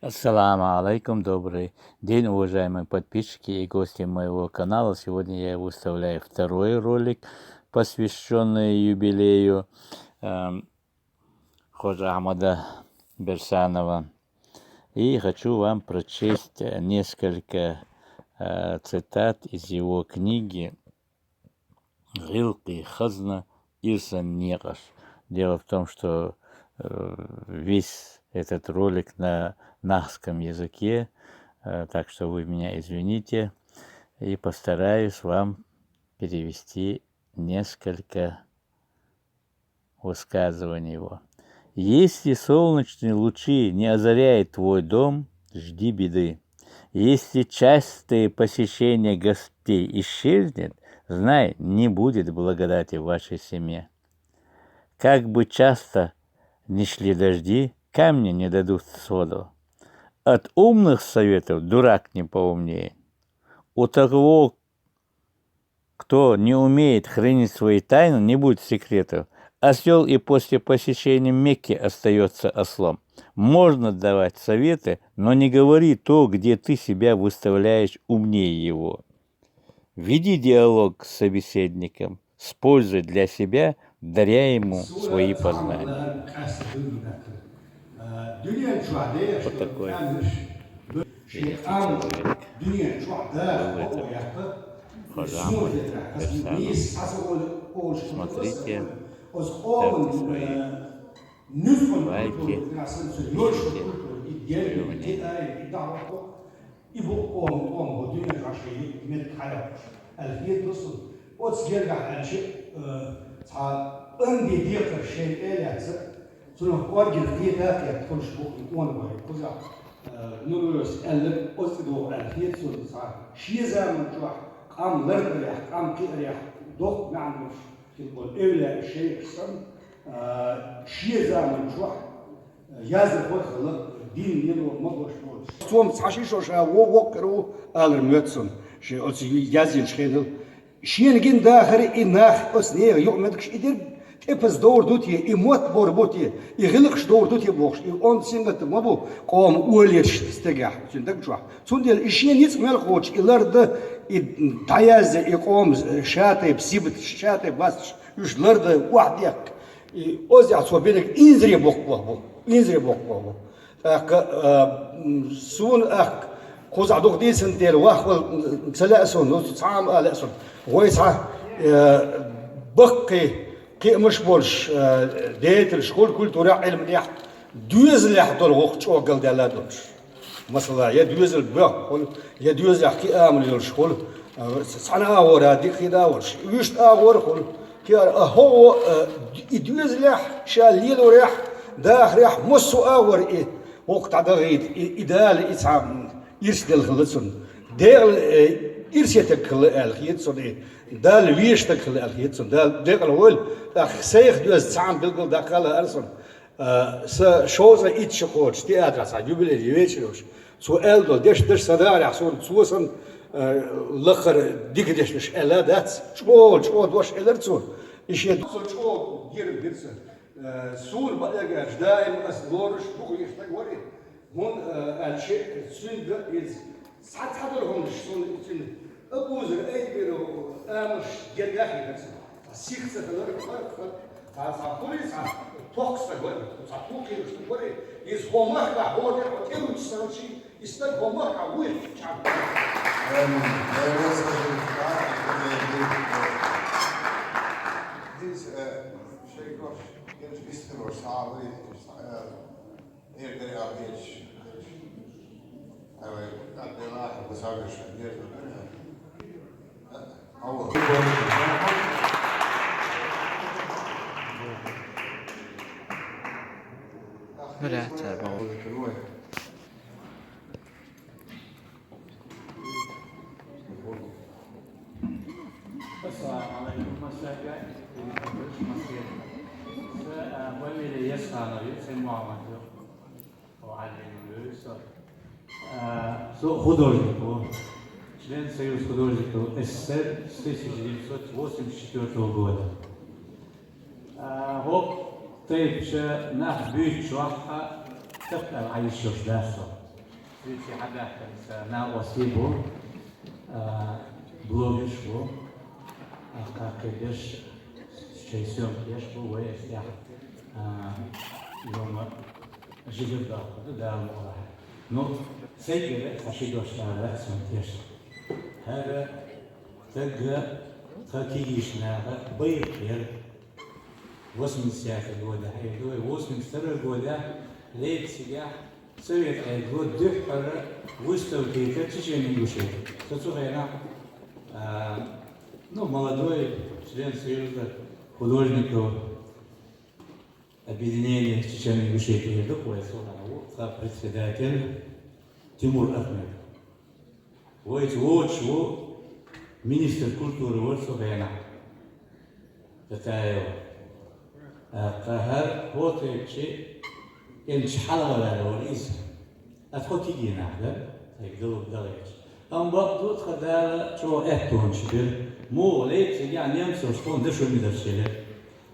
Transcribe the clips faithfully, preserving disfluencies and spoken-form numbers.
Ассаламу алейкум, добрый день, уважаемые подписчики и гости моего канала. Сегодня я выставляю второй ролик, посвящённый юбилею, эм, Ходжа Ахмада Берсанова. И хочу вам прочесть, э, несколько, э, цитат из его книги «Гъилкъи хазна, ирсан некъаш». Дело в том, что, э, весь этот ролик на нахском языке, э, так что вы меня извините, и постараюсь вам перевести несколько высказываний его. Если солнечные лучи не озаряют твой дом, жди беды. Если частые посещения гостей исчезнет, знай, не будет благодати в вашей семье. Как бы часто ни шли дожди, камни не дадут своду. От умных советов дурак не поумнее. У того, кто не умеет хранить свои тайны, не будет секретов. Осёл и после посещения Мекки остаётся ослом. Можно давать советы, но не говори то, где ты себя выставляешь умнее его. Веди диалог с собеседником с пользой для себя, даря ему свои познания. Вот такой интересный человек был этот Хожа Ахмад Берсанов. Смотрите, ставьте свои лайки, пишите своё мнение. И бу къом, къом бу дуьнен чу шен мет хьаяхаш аьлла хетар сона. Оцу гергахь аьлча, э, цхьа къанде декхар шен тӀе а лаьцна, цунах кӀоргера кхета а кхетта хуьлуш бу и къонахой, кхузахь, э, Нурвес аьлларг оцу тӀе догӀу аьлла хета сона. Цхьа шен заман чохь къам лардарехь, къам кхиарехь доккха маьӀна долуш хилла болу эвлаяъ шайхаш санна, а, шен заман чохь яздархой а хилла, дин лело ма баш боцуш. Цо-м цхьа ши шо ша во воккхар ву алар моьтту суна, шен оцу язйинчу хенал. Шена гина дахар и нах оцу нехан юкъаметтигаш и дерг тӀепаза довр ду те, и мотт бор бу те, и гӀиллакхаш довр ду те бохуш, и онда сингаттам ма бу къоман олераш стегехь, цуьнан даг чохь. Цундела и шен ницкъ мел кхочуш, и лардан, и дӀаязъян, и къоман ша тайпа сибат, ша тайпа васташ, уьш лардан, охьадехка. И озехь цо бинарг инзаре боккхуш бу, инзаре боккхуш бу. ТӀаккха, а, м, суна ахка кхузахь дукха дийцина дела, вахвала, м, ца лаьа суна, ну, цхьа а ма а лаьа суна. Вай цхьа, э, баккхий кхиамаш болуш, э, деятелаш хуьлу культурехь, Ӏилманехь, доьзалехь долу гӀуллакх чӀогӀа галдаьлла долуш. Масала, я доьзал боьхна хуьлу, я доьзалехь кхин амал йолуш хуьлу, а, цхьана агӀора дика хир а волуш, вуьшта агӀор а хуьлу, кхин а, а, хӀокхо, а, и доьзалехь, ша лелорехь, дахарехь, массо а агӀор и гӀуллакх дӀадахийта, и, и Дала и цхьа, м, ирс делла хилла цунна. Декъала, э, ирсе таг хилла аьлла хета цунна, и Далла везаш таг хилла аьлла хета цунна. Дала декъала войла, тӀаккха сайх доьзна цхьа а билггал даккха а лаьара суна. А, сан шовзткъе итт шо кхочуш театрехь цхьа юбилей веча йолуш, цо аьлла долу дешнаш сан дахарехь суна, цо сан, а, лакхара дика дешнаш аьлла дац, чӀогӀа, чӀогӀа дош элира цо. И шен со чӀогӀа герга дира сан. А, суна бакъ аьлча, даим ас лоруш, дукха йиш стаг вара и. ХӀунда, а, аьлча, цуьнга иза Цхьа-цхьа долу хӀуманаш суна иза цуьнан абузар айбиро амалш гергахь хетара цуьнан. Цхьа сих ца хилар, цхьа, цхьа, цхьа хуьлий, цхьа тохкаш стаг вара, цхьа тулкхийраш стаг вара, иза хӀокху махкахь хӀора тӀе, хӀокху тӀе вуьтуш санна ши, и стаг хӀокху махкахь вуй чам. Амин. Иза, э, шайгахь, герга вистхилош, схьа а вуй, схьа а Эр дерриге а хеташ. Ай вай, атта делахь, бусалба ша, деза дерриге. Алло. Вряд ли, по-моему. Ассаламу алейкум, масса. Са, а, фамилия Ясханов ю, Сен-Мухаммад ю. О, Алиев ю, со. А, со художник ву. Член Союза художников СССР с тысяча девятьсот восемьдесят четвёртого года. А, хӀокху тайпа нах буьйцучохь а, тап аьлла Ӏан йиш йолуш дац со. Цуьнца хьабаьхкинца накъостий бу, а, блогерш бу, а, кхаккхийдеш, шайн съёмкаш бу, вай эс яхь, а, йома жигар доккху да, Дала мукъалахь. Ну, сайгара цхьа ши дош ала сон теш. ХӀара тагга тха кегийча наха байракх яр. Восемьдесят годах, эр ду вай, восемьдесят второй годах Лейпцигехь Совет Ӏедало дуьххьара выставка яьхар Чечено-Ингушетии. Со цу хенахь, а, ну, молодой член Союза художников, объединения Чечено-Ингушетии эр ду вай, со хьан ву, цхьа председатель Тимур Ахмедов. Вайца воцуш ву министр культуры вара цу хенахь, Татаева. ТӀаккха хӀара хӀоттайчи, кӀенча хьалавалар вара иза. Ас тхо кегий нах дара, сайга далур далийча. Амма бакъду, тха Дала чӀогӀа аьттонаш бира. Муха Лейпцигехь немцоша тхуна дашо мидарш елира.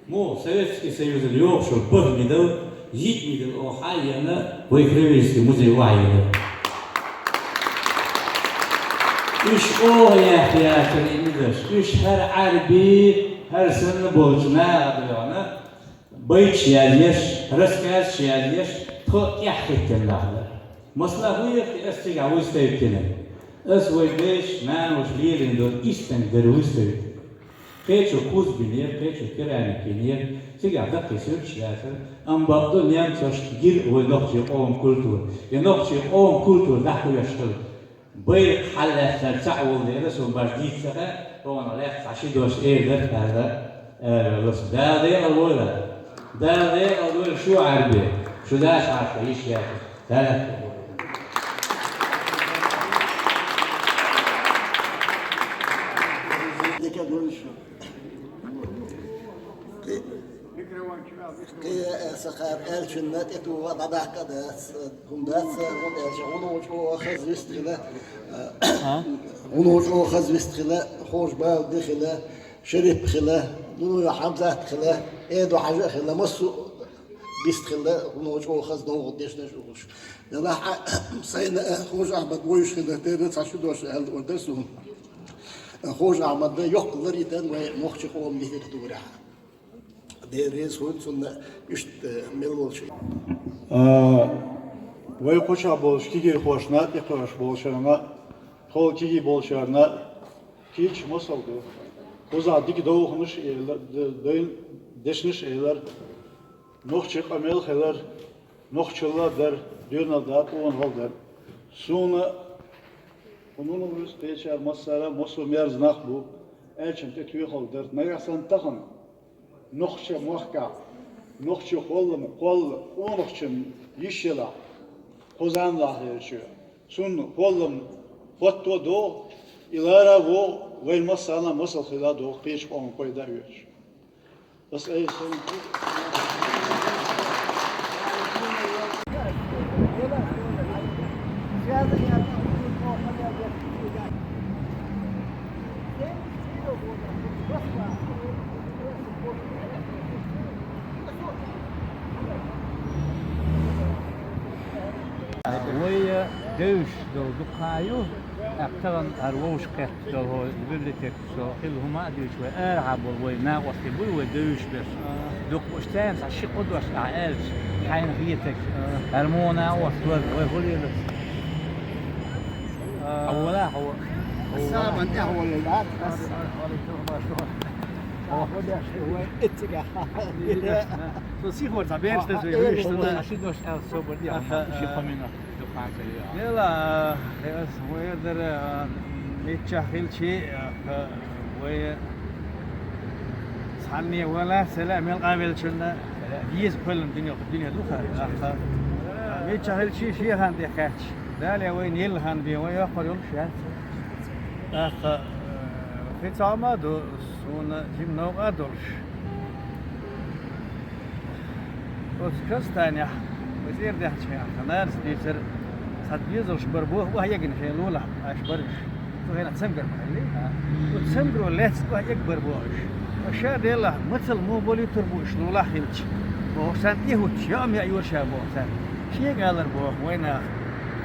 Муха Советский Союзан йогӀуш йолу баха мидал, йиъ мидал оха хьа а йина, вай краеведческий музей охьайиллира. Уьш оха яхъяьхира и мидарш. Уьш хӀара Ӏаьрби, хӀара санна болчу наха а доьгӀна, байташ язъеш, рассказаш язъеш, тхо тӀаьхьахӀиттина нах дара. Масала, хӀун яхки ас цигахь выставка йина? Ас вай дайша, наноша лелийна долу истинг дара выставка. Кхечо куз бинера, кхечо керамика йинера, цигахь даккхий суьрташ лаьцара, амма бакъду немцошна гира вай нохчийн къоман культура. Я нохчийн къоман культура дӀахьоьжуш хилла. Байракх хьаллаьцнарг цхьаъ волу дела, суна баш дийца ца хаьа, хьуна лаьцна цхьа ши дош эр дара аьлла, аьлла, Дала декъал войла. Дала декъал войла шу Ӏаьрби, шу даш хьаша йиш яц. Дала. Дика дойла шу. Кхин а сахар аьллачунна тӀетугӀа дӀадаккха а дац, хӀума дац, хӀунда аьлча гӀуно чӀогӀа хаза вист хила, а? ГӀуно чӀогӀа хаза вист хила, хож бала де хила, Шерип хила, ну, Хьамзат хила, Эдо Хьажа а хила, массо а вист хила, гӀуно чӀогӀа хаза новкъа дешнаш а уьш. Делахь а, сайна а Хожа Ахьмад вуьйш хила, терра цхьа шу дош аьлла дара суна. Хожа Ахьмад йоккха лар йитан вай нохчийн къоман литературехь. Дела реза хуьлда цунна иштта мел волчу. А, вай кху чохь болчу кегийрхошна, тӀекхуьуш болчарна, тхол кегий болчарна кийча масал ду. Кхузахь дика довханаш а элар, д-, дайн дешнаш а элар, нохчийн къамел а хилар, нохчалла а дара, доьналла дакъонахалла дара. Суна хӀун вуьйцу кхечара массара а массо а мерза нах бу, аьллачун тӀе тоьхалла дара. Нагахь санна тахана нохчийн махкахь, нохчийн холлам кхолла къонахчун йиш елахь, кху заманахь хилча, цунна холлам хӀотто а догӀу, и лара а вогӀу, вайн массарна а масал хила а догӀу, кхечу къоман пайда а оьцуш. Ас айса Вай девзаш долу дукха хан ю, тӀаккха тахана хӀара вовшахкхетта долу хӀокху библиотекехь со хилла хӀума а дуьйцуш, вай арахьа болу вай накъостий буй вай девзаш берш. Дукха уьш царна цхьа ши-кхо дош ахь аьлча, хьайна хетарг. ХӀара муха накъост вара, вай хӀун лелара? Хьо вала, хьо. Ас сабан тӀехь волу дац. Ас. Хьо деш вай эццигахь. Со сихор цхьа бераш даза вай вуьйш сана. Ши дош аьлла собар де, хьо ма ши кхо минот. Нела, ас вай дара, миччахь хилчи, вай цхьанне вала, села, мел къавелчунна, веза кхоьллина дуьне, дуьне ду хӀара, ахха. Миччахь хилчи, шен хан тӀе кхаьчча, Дала вайна елла хан бен, вай йоккхур йолуш яц. ТӀаккха, э, кхин цхьа хӀума а ду, суна жима новкъа а долуш. Оцу Казахстанехь, вай цӀера даьхначу хенахь, нанас дийцара, цхьа доьзалш бара боху, охьаегна хенахь лулахь, аш бара уьш. Цу хенахь цамгар ма хилли. Оцу цамгаро лаьцна охьаегна бара боху уьш. Ша делахь, мацалла муха болуьйтур бу уьш лулахь хилча? Боху, царна тӀе хӀуттуш, яа ма яа йора ша боху царна. Шега алар боху, вай наха.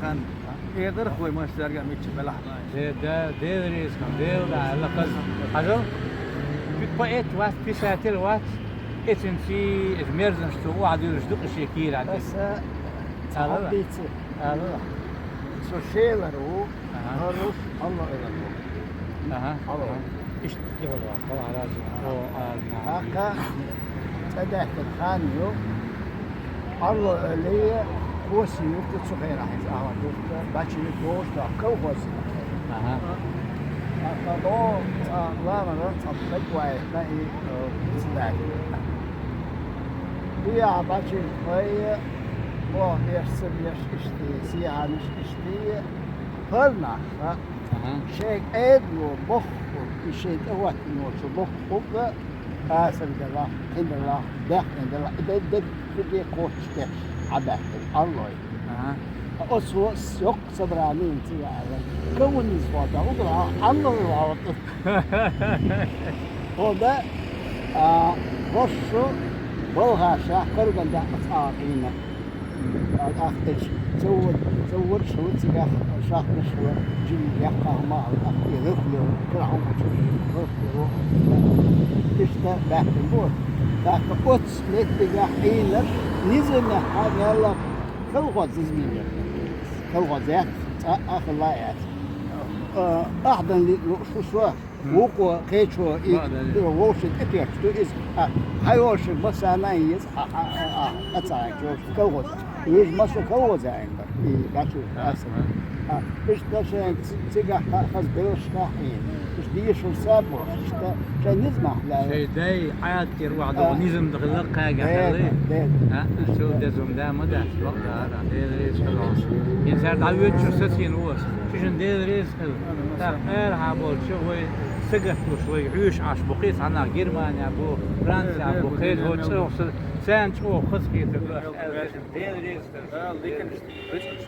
хан. Эдар хой массерга мичча белахь. Де, де, Дела реза хилва, Дела да, Алла хаза. Хьажал, поэт вац, писатель вац, эцинчи, эц мерзанаш цо охьадуьллуш ду-кх шен кийрахь. Аса Алла. Хьабийца. Алла. Со шелар ву, Аха. Хьарус, Алла Ӏилар ву. Аха, Алла. Аха. Иштта тӀехула вац, Алла рази. О, Алла. Аха. ЦӀа даьттар хан ю. Алла Ӏиле, Коси юрта цу хенахь иза Ахмад юрта, бачи юрта вовшах колхоз. Аха. Аха, до, цӀа ламара, цӀа беквай, на и, э, председатель. И а бачи пай, во, беш, ца беш, ишти, сияниш, ишти, пар нах, а? Аха. Шен Ӏедало бохург, и шен тӀехӀоттийначо бохург, асар делахь, кхин делахь, бехкан делахь, и де, де, де, де кхоччуш деш, Ӏабаьхкина, Аллой. Аха. Оцо йоккха собрани йина цига аьлла. Коммунист вац, угара Аллой вац. Хьо да, а, хӀорш балхаша карган дакъа цхьа а къийна. М. А, ахташ, ца вод-, ца водаш хила цигахь, шахташ хила, жин яккха хӀума а, ахти гӀирхло, кара хьума чу, гӀирхло. Иштта баьхкина бу. ТӀаккха оцу меттигахь Ӏийнарш низамехь хьа мелла колхоз низамехь. Колхоз яц, цкъа а хилла яц. А, ахьа дан лиъ лууш ву со. Мгм. Вукхо кхечо и Бакъ дан. Вовшийн тӀе кхеташ ду иза. А, хьан вовшийн массарна а еза, а, а, а, а, а, ца хьаьча вовшийн колхоз. Вуьш масса колхоз а айна бара. И дачу Ага. аса. А, иштта шайн ци-, цигахь ха-, хаза белшкахь а, иштта дешар сабо, иштта шайн низамахь лаьа. Шайн дай Ӏадатера вахь догӀу А. низам даха лакхага Дера, хьалли. Дера. А, цу дезум да ма дац, бакъ да, да, дера, дера, дера. Ин сар дӀавоьдучу сацийна ву аса. Шишан дера, дера, Ара хьаболчу вай сагатлуш, вай хьуьйш Ӏаш бу, кхин цхьаннах Германия бу, Франция бу, кхин хӀо чӀогӀа са-, царна чӀогӀа хазахетар ду аса, аьлла, Дела реза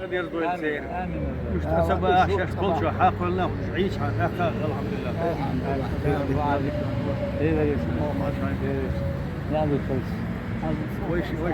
хилва. Амин, амин. Уьш тӀе ца баа, шаьш болчу хьакхоьллина, уьш Ӏийча хьан тӀаккха, алхьамдулиллах. Алхьамдулиллах. Дела реза хилва. Дела реза хилва. Вай ши-, вай